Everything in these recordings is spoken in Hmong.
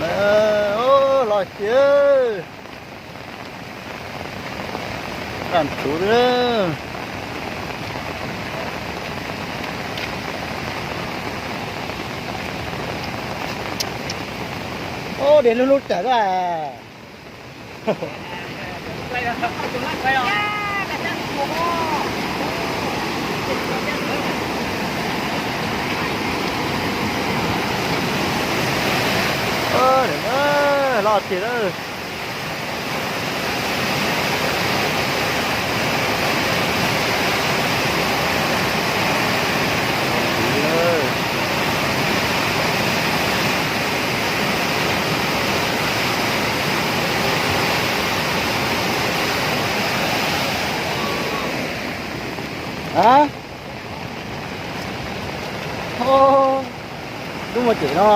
Los tiag, daj ntxhuv xwb. Ub, dej lub lub tawm lawm. Los tiag na. A, lub muaj cem no.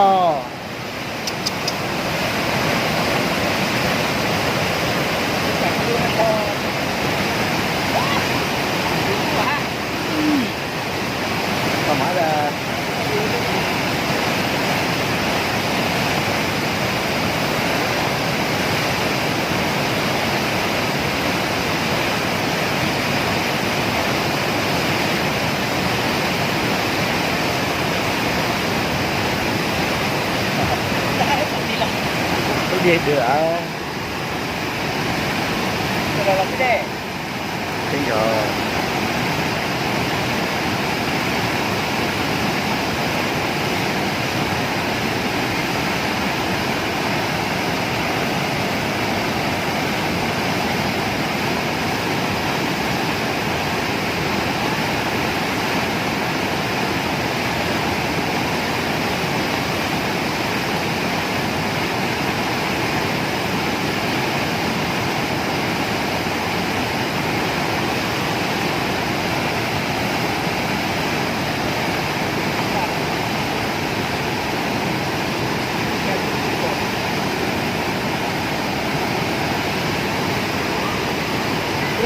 Lub dej dwg.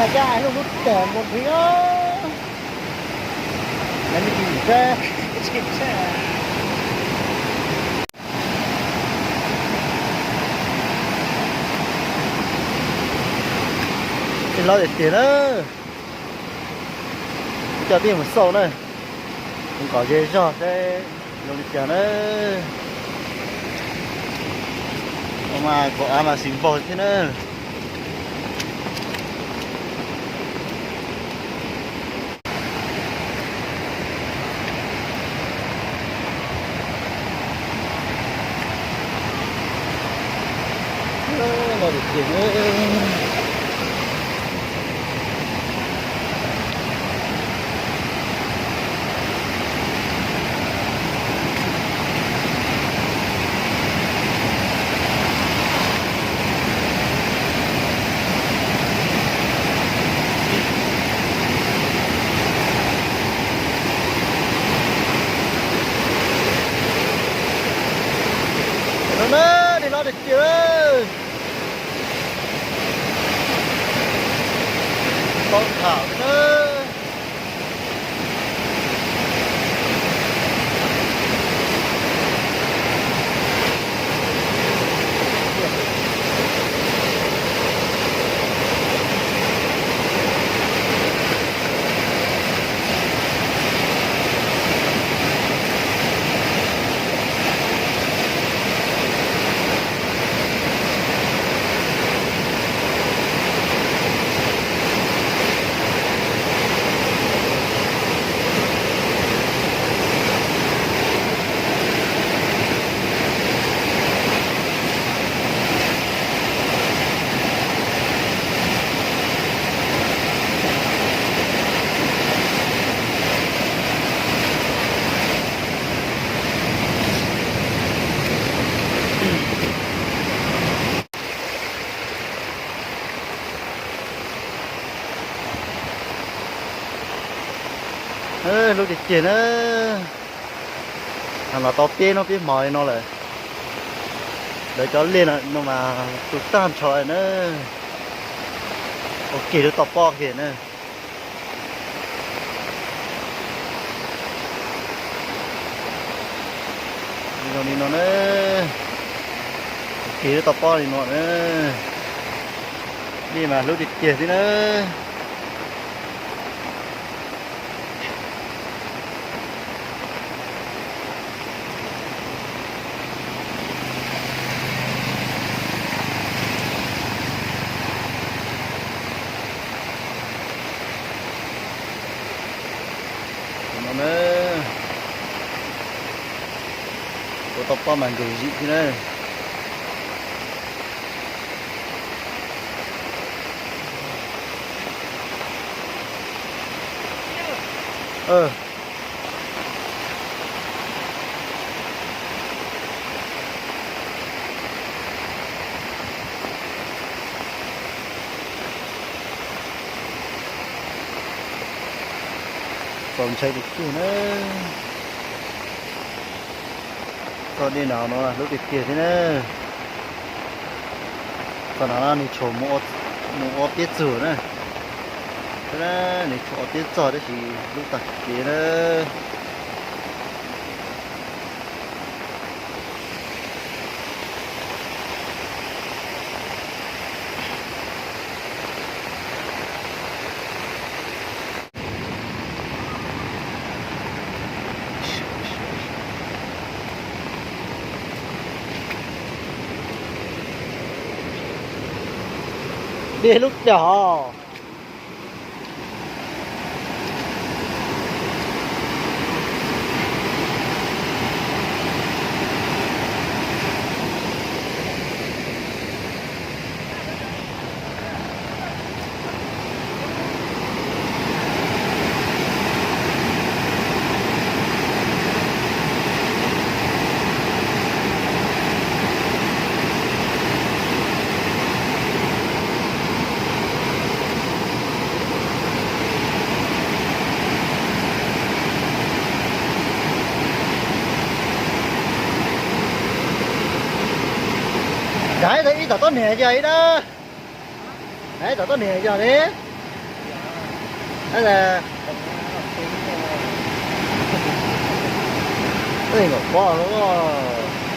Los caj lub lub tawm mus nrhiav. Dej loj tiag tiag na. Coj peb mus xauj na, mus kom ze zog seb zoo li cas na. Ua mas kaum av mas xis npaug thiab na. No na, dej loj tiag tiag. Tau tham na. Lub tiag tiag na. Los tau peb hnub peb hmo li no lawm. Lawv cov liaj no mas tu tag nrho na. Ua kiag lub toj pob kiag na. Zoo li no na. Kiag lub toj pob li no na. Dej mas hlub tiag tiag xwb na. No na, ua toj pob mas nkeeg zim thiab na. Txaus ntshai tiag tiag na. Toj dej no no hlub tiag tiag thiab na. Txoj no nws tshuav mus ob peb txog na. Nws tshuav ob peb txog tab sis hlub tag kev na. Dej lub dag. Dav ib tog tom tuab niag yog ib dab. Dav ib tog tuab niag yog li. Ej, nkaum pob lawm.